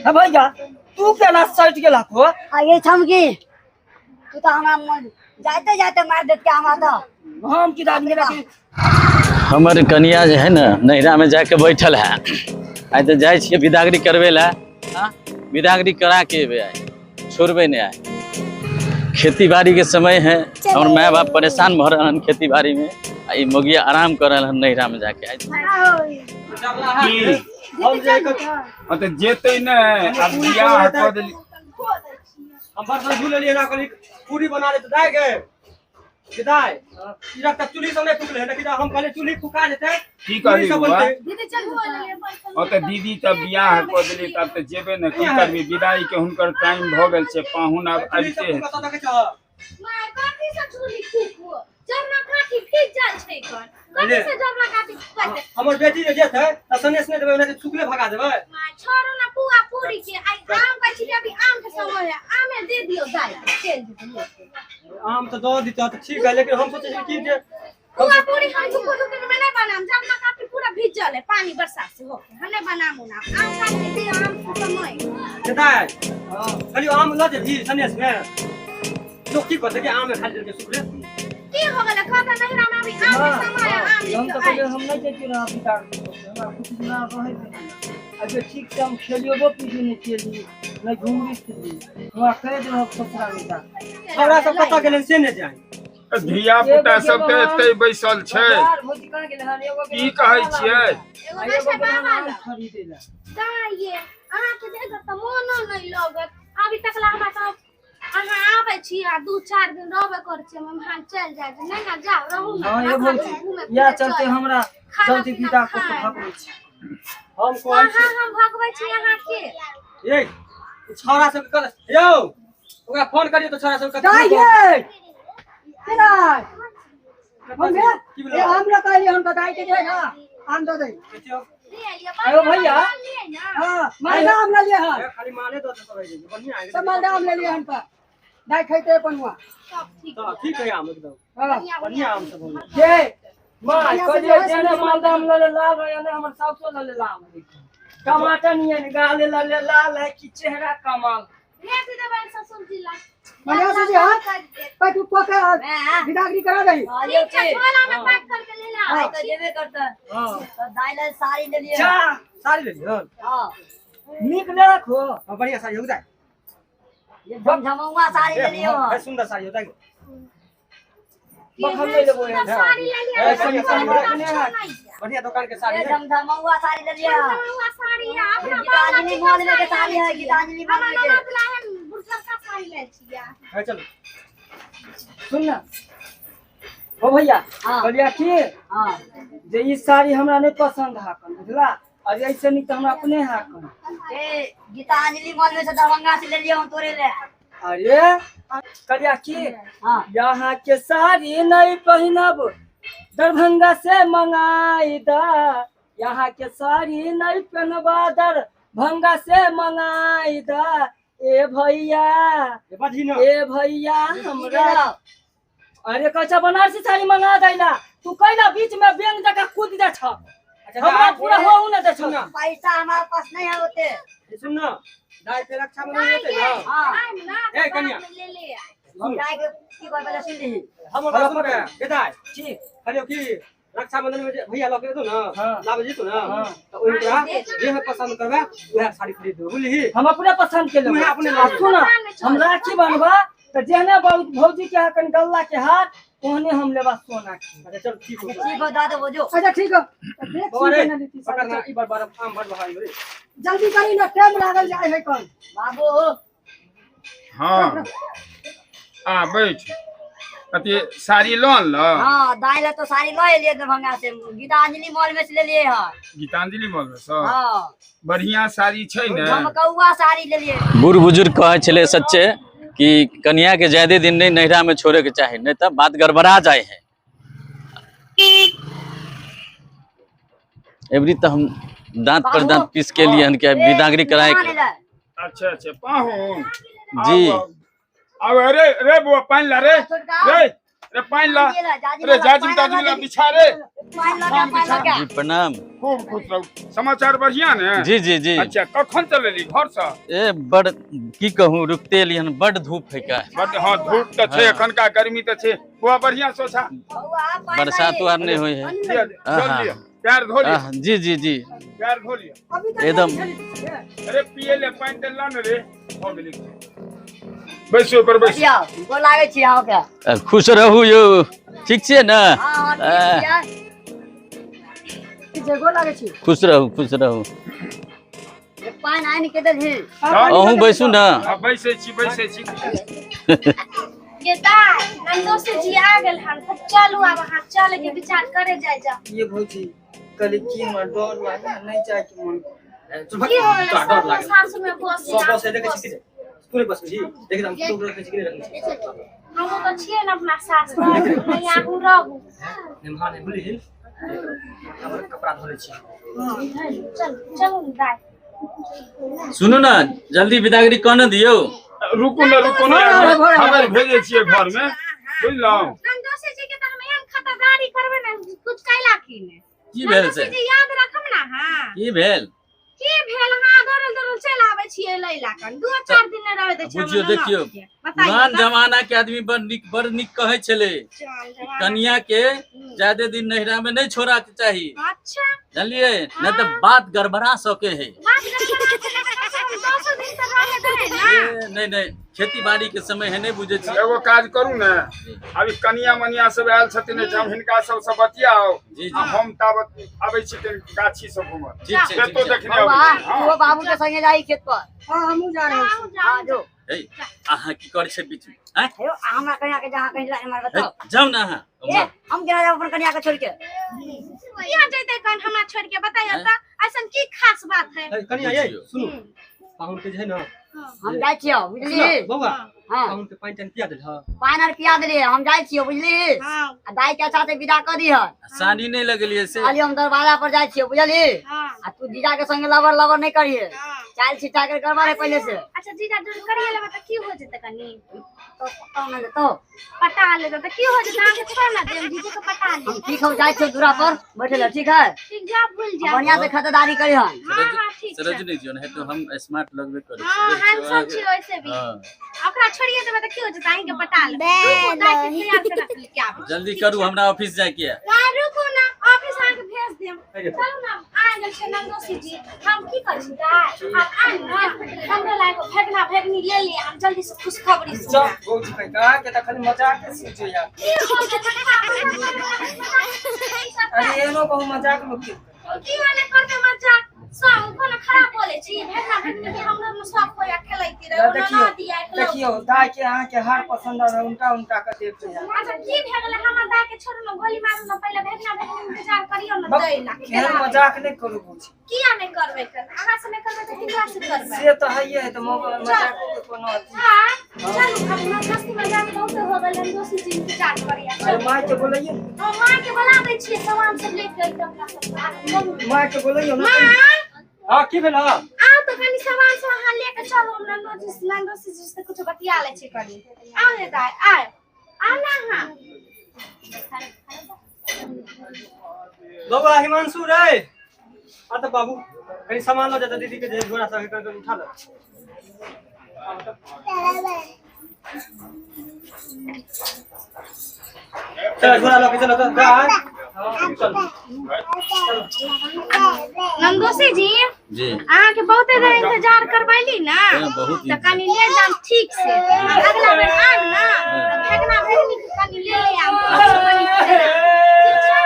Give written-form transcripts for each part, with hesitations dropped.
हे भैया तू केना सटि गेला हो आगे छमकी तू तो हमरा मन जाते जाते मार देत के हमरा तो हम की दान गेला कि हमर कनिया जे है ने नैहरा में जाके बैठल है। आइ तऽ जाइ छियै विदागरी करबै लए। हाँ, विदागरी करा के एबै, आइ छोड़बै नहि। आइ खेती बाड़ी के समय है, हमर माय बाप परेशान भऽ रहल हन खेती बाड़ी में, आ ई मोगिया आराम कर रहल हन नैहरा में जाके। आइ की हम जे हाँ तऽ जेतै ने, आब बियाह कऽ देली। हम बर्तन धो लेलियै ना, कहली पूरी बना ले तऽ दाय गे के दाय ई रख तऽ चूल्ही सब नहि फुकलै हन, लेकिन हम कहलियै चूल्ही फुका जेतै। की पूरी कहली सब बौआ? बनतै। दीदी चल हँ तऽ दीदी तऽ बियाह कऽ देली तऽ आब तऽ जेबे ने, की करबी? विदाई के हुनकर टाइम भऽ गेल छै, पाहुन आब चूल्ही सब आबिते फुका हेतै। तऽ देखै छह। माय कथी से चूल्ही फूकबो? जरना काठी फिर जाल छै कन कथी से जरना काठी फुकाते? हमर बेटी जे जेतै तऽ सनेस नहि देबै, ओना सुखले भगा देबै। माय छोड़ो ना पुआ पूरी के, आइ आम कहै छी अभी आम के समय है, आमे दे दियौ दाइ चलि जेतै लेके। आम तऽ दऽ दितऽ तऽ ठीक है, लेकिन हम सोचै छी कि जे पुआ पूरी हम झुको झुके में नहीं बनाम, जरना काठी पूरा भीजल है पानी बरसात से होके, हम नहीं बनाम ना, आम काट के दे आम के समय। दाइ कहलियौ आम लऽ जेबही सनेस में, लोक की कहतै कि आम खाली देलकै सुखले। की हो गेलै? कहता नहीं राम अभी आम के समय है, आम हम लिखियो तऽ आइ। कहलियै हम नहि जैतियै रहऽ विदागरी कऽ के, हमरा कुछ दिना रहैके नहि। आ जे ठीक से हम खेलियोबो पीबी नहि केली, नहि घुमबी फिरली, हमरा कहि देलक ससुरा में जा। छौड़ा सब कतऽ गेलै से नहि जानि। धिया पुता सब तऽ एतै बैसल छै। बाजार भौजी कहाँ गेलै हन? एगो की कहै छियै? एगो आ जाइ एगो छै गेलै हन बाबा आम लग। खरीदै लए। दाइ ये अहाँके देख तऽ मोनो नहि लगत, अभी तक ला हमरा सब अहाँ आबै छी आ 2-4 दिन रहबे करै छी, हम हम चलि जाइ छी। नहि ने जाउ रहू ने। हँ ये अपना भौजी, घूमे इएह फिरे चलते चल। हमरा खाना जल्दी पीना विदा कऽ के खाय। भगबै छी। हम कहै कहाँ हम भगबै छी अहाँके? छी ए छौड़ा सब कर यौ, ओकरा फोन करियौ तऽ छौड़ा सब कतऽ दाइ गे केना हम की ए भेलै? आम लऽ के एलियै हन तऽ दाइ के जे ना आम दऽ दे। देखियौ। ले आइए, आयो भैया। ले ना। हां मालदा आम लऽ लियै हन। ए, खाली माले दऽ देतै, बढ़िआँ है। सब मालदा आम ले लियै हन तऽ दाइ खैते अपन हुआ। सब ठीक। तऽ ठीक है, आम एकदम हां बढ़िआँ। बढ़िआँ आम सब हो। ये माय बढ़िआँ से कहलियै जे है जेने से मालदा आम लऽ ले लाल है, ने हमर सासो लऽ ले लाल है, टमाटर नियन गाले लऽ ले लाल है कि चेहरा कमाल। भेज देबै ससुर जी ला। बढ़िया से जे है पैक उक कऽ के विदागरी करा दही। ठीक छै, झोला में पैक करके ले ला। हाँ। तऽ जेबे करतै। हाँ तऽ दाइ लए साड़ी लेलियै। जा साड़ी लेलियै हन? हँ। नीक ले रखो। हाँ, बढ़िआँ साड़ी हो दाइ। ये झमझमौआ साड़ी लेलियै हन। है सुन्दर साड़ी हो दाइ। बखम नहि लेबो एहन। साड़ी ले लिया। ए, बढ़िआँ साड़ी बढ़िया बढ़िआँ दुकान के साड़ी ये है। झमझमौआ साड़ी लेलियै हन। साड़ी है अपना। गीतांजलि मॉल में के साड़ी है, गीतांजलि मॉल हमरा में के। ननद ला है बुरका साड़ी लेल छियै। है चलू। सुन ना ओ भैया। हाँ। कहलियै की हँ जे ई साड़ी हमरा नहि पसंद हाकन, बुझला? और ऐसे नीक तऽ हमरा अपने हाकन। ए गीतांजलि मॉल में से दरभंगा से लेलियै हम तोरे ले। अरे कहलिया की हाँ यहाँ के साड़ी नहीं पहनब, दरभंगा से मंगाई दा। यहाँ के साड़ी नहीं पहनबा, दरभंगा से मंगाई दा। ए भैया। ए, बाजही ना। ए भैया हमरा अरे कहै बनारसी साड़ी मंगा दैला, तू कैला बीच में बैंक जकाँ कूद जा छ। अच्छा, हमरा दाइ, पूरा होऊ न दे छ। सुन ना। पैसा हमारे पास नहीं है ओते। ए, सुन ना दाइ, फेर रक्षाबंधन हेतै ना? हाँ। आइम ना। ए, कनिया। बाद में ले ले आइ। सुन। दाइ के की कहै पहिले सुन लिही। हमर बात सुन बे, ए दाइ। ठीक। कहलियौ कि रक्षाबंधन में जे भैया लऽ के एतौ ना, हाँ। लाबै जेतौ ना, हाँ। तऽ ओहिमे तोरा जे हम पसंद करबै उएह साड़ी खरीद देबै, बुझलिही? हम अपने पसंद के लेबै। तूहे अपने आ लेबै। सुन, हम राखी बनबा तऽ जेहने भौजी के हकन गल्ला के हार, ओहने हम लेबा सोना के। अच्छा चल ठीक हो। ठीक हो, दऽ देबो जो। अच्छा ठीक है देख। बौआ रे, सुन के ना लीती पकड़ ना। साड़ी। ई बार बार आम बड़ बहारी रे। जल्दी करी ना, टाइम लागल जाय है कन। बाबू। हँ आ बैठ, अथी साड़ी लऽ अनलह? हाँ, दाइ लए तो साड़ी लऽ एलियै दरभंगा से, गीतांजलि मॉल में से लेलियै हन। गीतांजलि मॉल में सँ? हाँ। बढ़िया साड़ी छै ने? झमकौआ साड़ी लेलियै। बूढ़ बुजुर्ग कहै छलै सच्चे कि कनिया के ज्यादे दिन नहीं नैहरा में छोड़े के चाही, नहीं तऽ बात गड़बड़ा जाए है। एबरी तऽ हम दांत पर दांत पीस के लिए हन के बिदागरी कराए के। अच्छा अच्छा पाहुन जी। आब अरे रे बुआ पानि ला रे रे रे पानि ला रे जाजिम ताजिम ला बिछा रे। जी प्रणाम। खूब खुश रहू। समाचार बढ़िया ने? जी जी जी। अच्छा कखन चलेली घर से? ए बड़ की कहूँ रुकते एली हन, बड़ धूप है का। बड़ हाँ धूप त छै एखनका गर्मी त छै। बुआ बढ़िया सोचा बरसात आर नहीं होई है। चल लिया पैर धो लिया। जी जी जी पैर धो लिया एकदम। अरे पिए ले पानि त ला न रे हो गेली। बैसो पर बैसो। गोर लागै छी अहाँ के। खुश रहू यौ, ठीक छियै ने? हां ठीक छियै। गोर लागै छी। खुश रहू खुश रहू। पानि आनि के देलही? अहूँ बैसू ने। हां बैसै छी बैसै छी। गेदा नंदोसी जी आ गेल हन त चलू आब अहाँ चले के विचार करे जाय जा। ये भौजी कहली की हमरा डर लागे नहीं जाय के मन। की हो गेल डर लागे सासु में बस सब बस देखै छी तू नहीं बस जी देख हम तू रखने छी कि नहीं रखने छी। हम तो छियै न अपना सास नहीं आगू रहू निमहा नहीं बुझली हमर कपड़ा धोले छी। चल चलू दाय। सुनू ना जल्दी बिदागरी कौन दियो। रुकू ना रुकू ना खबर भेजे छियै घर में बुझलौं। नंदोसी जी के त हम एहन खतरदारी करबै ने कुछ कैला की ने। की भेल से जी याद रखब ना। हां की भेल की भेल? हां दौड़ल दौड़ल चल आबै छियै लैला कन 2-4 दिन रह दै छै। बुझियो देखियो पुरान जमाना के आदमी बड़ नीक कहै छलै कनिया के ज्यादा दिन नहिरा में नहीं छोड़ा के चाही। अच्छा जानलिए न त बात गड़बड़ा सके है। बात गड़बड़ा 200 दिन तक रहे देबै ना। नहीं नहीं खेती बाड़ी के समय है नहीं बुझे छी। एगो काज करू ने अभी कनिया मनिया सब आयल छथिन एहिठाम हिनका सब से बतियाओ हम ताबत आबै छी तनी गाछी सब घूमत। ठीक छै खेतो देखने आबै छी। हां बाबू के संगे जाई खेत पर। हां हमहु जा रहल छी। हां जो। ए अहाँ की करै छै बीच में? हैं हेयो हमरा कनिया के जहां कहीं हमरा बताओ। जाउ ना अहाँ। ए हम केना जाब अपन कनिया के छोड़ के? किया जइतै कन हमरा छोड़ के बताइयो त ऐसन की खास बात है? कनिया ये सुनू पाहुन के जे है ना हम जाइ छियौ बुझली बौआ। हां पाहुन के पानि तानि पिया देल। हां पानि आर पिया देलियै हम जाइ छियौ बुझली। हां आ दाइ के साथे विदा क दिह। सानी नहीं लगलियै से खाली हम दरवाजा पर जाइ छियौ बुझली। हां आ तू जीजा के संगे लबर लबर नहीं करिहे। चाल छिटा के गड़बड़ है पहले से। अच्छा जीजा दूर करिए लेबै त की हो जेतै कनी? तो पता न जेतौ। पटा लेबै त की हो जेतै? अहाँ के छोड़ ना देम जीजे के पटा ले। हम ठीक हम जाइ छियौ दूरा पर बैठे ले ठीक है? ठीक जा भूल जा। बढ़िया से खतरदारी करिहन। हां हां ठीक छै। सरज नहीं जियो नहीं तो हम स्मार्ट लगबे करै छी। हां हम सब छी वैसे भी। ओकरा छोड़िए देबै त की हो जेतै? अहीं के पटा लेबै। रुकू दाइ के तैयार कर रख ले के आबै। जल्दी करू हमरा ऑफिस जाय के है। रुकू ना ऑफिस अहाँ के भेज देम। चलू ना आ गेल छै नंदोसी जी। हम की कहै छी दाइ आब आन ना हमरा लाग भेगना भेगनी ले ले हम जल्दी से खुशखबरी सुना। चल भौजी कह के त खाली मजाक के सोचे यार। की हो गेल? अरे एनो कहू मजाक लोग की वाले करते मजाक सब कोनो खराब बोले छी। भेगना भेगनी के हमरा में सब कोया खेलैती रहे ना दिया देखियो दाइ के अहाँ के हार पसंद आवे उनका उनका के देख यार। अच्छा की भे गेलै? हमरा दाइ के छोड़ू ना गोली मारू ना पहिले भेगना भेगनी इंतजार करियो ना दै ला। एहन मजाक नहीं करू भौजी। किया नहीं करबै कर? अहाँ से नहीं करबै त किनका से करबै? से त हइए है त मजाक के कोनो अथी। हां चलू अब ना मस्ती मजाक बहुत हो गेल हम दोसर चीज इंतजार करिया। अरे मां के बोलैयो। हां मां के बोला दै छियै सामान सब लेके अइतै अपना सब। मां के बोलैयो ना। मां हां की भेल? हां आउ त कनी सामान सब अहाँ लेके चलू हमरा नंदोसी जी से कुछ बतिया ले छी कनी। आउ ने दाइ आउ आउ ना अहाँ। बौआ हिमांशु रे आ त बाबू कनी सामान ल जाता दीदी के जे झोरा सब कर उठा ल। चल झोरा ल के चल त चल। नंदोसी जी जी अहाँ के बहुत देर इंतजार करबैली ना त कनी ले जाम ठीक से। अगला बेर आन ना भेगना भेगनी के कनी ले ले आम। ठीक छै?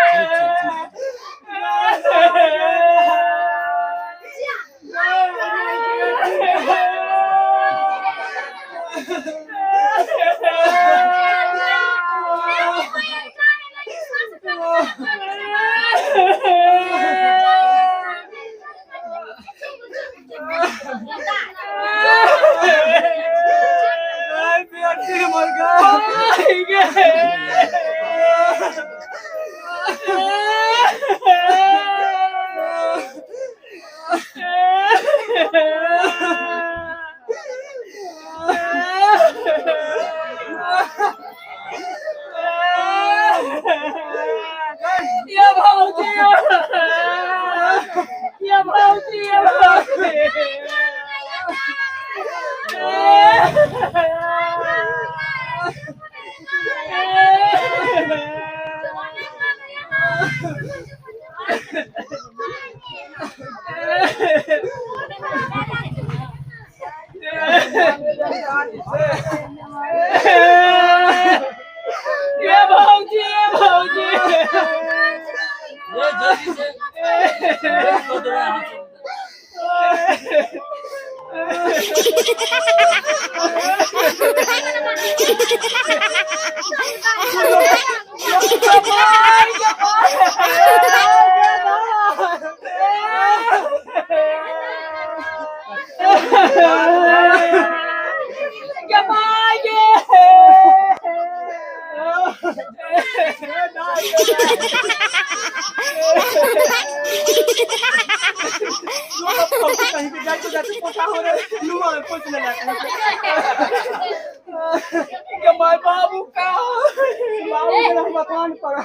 मर गए। कहीं के जाते जाते पोटा हो रहे नुआ में पोछ लेला के my बाबू का बाबू गेल हम मकान पर।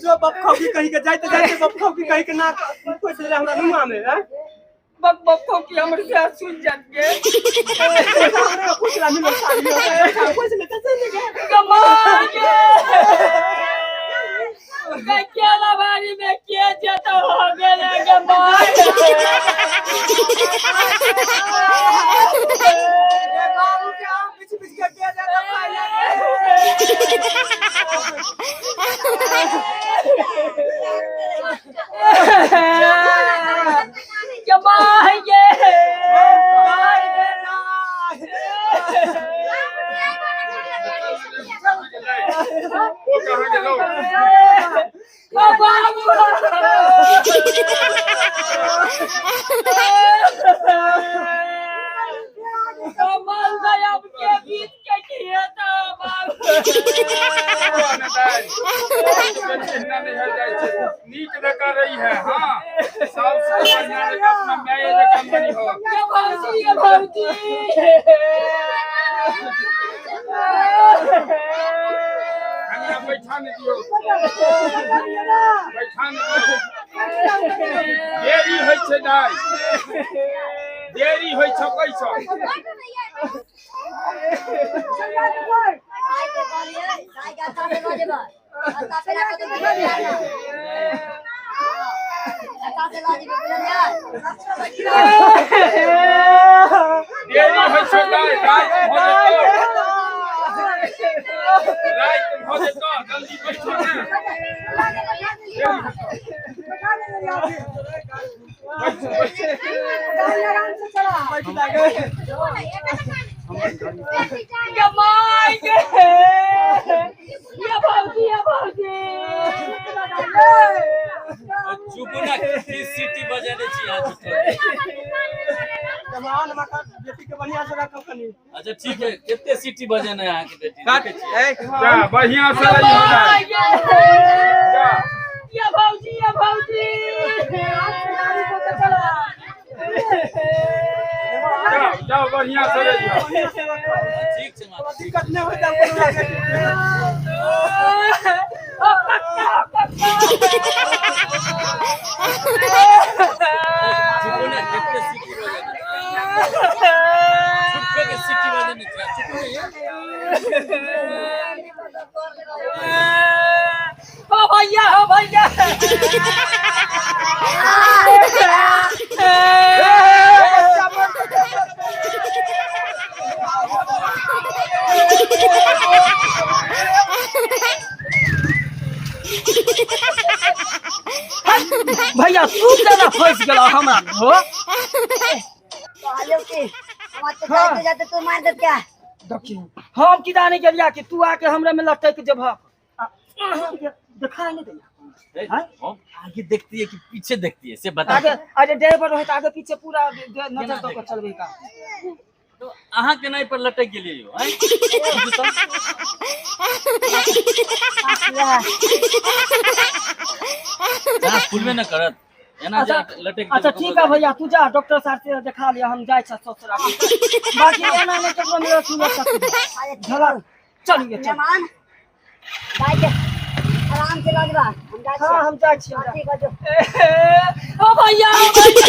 जो बाप खौकी कहीं के जाते जाते बाप खौकी कहीं के ना पोछ लेला हमरा नुआ में हैं बक बक को कि हमर से सुन जात के हमरा पूछ ला मिलो साड़ी पोछ लेता चल गए कमाल के केला बारी में के जेता हो गेले के माय बाबू के आम बीच बीच के के जाता पाया। के my गे ओ कहाँ गेलौ? ओ बाबू कमल दयाब के बीच के खेत बाबू बौआ ने दाइ, बेटी हिना नैहर जाइ छै, नीक जकाँ रही है। हाँ, साउस के बढ़िया जकाँ अपना माय जकाँ मनी हो। ये भौजी ये भौजी कनिया बैठा ने दियौ, बैठा ने दियौ। देरी होइ छै दाइ, देरी होइ छौ कैसौ। दाइ के कहलियै दाइ के अच्छा से लऽ जेबै, अच्छा पेरा कतौ गिरल जाय ना, अच्छा से लऽ जेबै, बुझलियै? देरी होइ छौ दाइ, राति भऽ जेतौ, राति भऽ जेतौ, जल्दी बैठो ने। देरी होइ छौ। बैठो बैठो। ये my गे ये भौजी ये भौजी चुप ना, की सीटी बजेने छी अहाँ झूठो? जवान मका बेटी के बढ़िया से रखो कनी। अच्छा ठीक है, कते सीटी बजेने अहाँ के बेटी? देखै छियै। जा बढ़िया से रही हो दाइ, जा। ये भौजी ये भौजी जाओ जाओ, बढ़िया से रही हो। ठीक छै माता। दिक्कत नहीं होता कोनो बेटी के। ओ पक्का पक्का। चुप ना, कते सीटी बजेने झूठो के सीटी बजेने छी? चुप ना। ओ भैया ओ भैया भैया तू केना फंस गेला हमरा हो? कहलियौ कि हमरा तो जाते जाते तू मार देत क्या? देखियो हम की जाने गेलिया कि तू आके हमरा में लटक जेबह, देखा नहीं दैया। हम आगे देखती है कि पीछे देखती है से बता। आगे अरे ड्राइवर रहे आगे पीछे पूरा नजर दऽ के चलबै का। तो अहाँ के नाइ पर लटक गेलियै यौ? आँय? जहाँ फुलबे न करत एना जे लटक। अच्छा ठीक है भैया, तू जा डॉक्टर साहब से देखा लिया, हम जाइ छी ससुरा। बाकी एना नहि ककरो मेरा सुनत झलक। चलिए चल मेहमान दाइ के आराम से लऽ जेबा, हम जाइ हाँ छियै। हम जाइ छी। ठीक है जो। ओ भैया ओ भैया।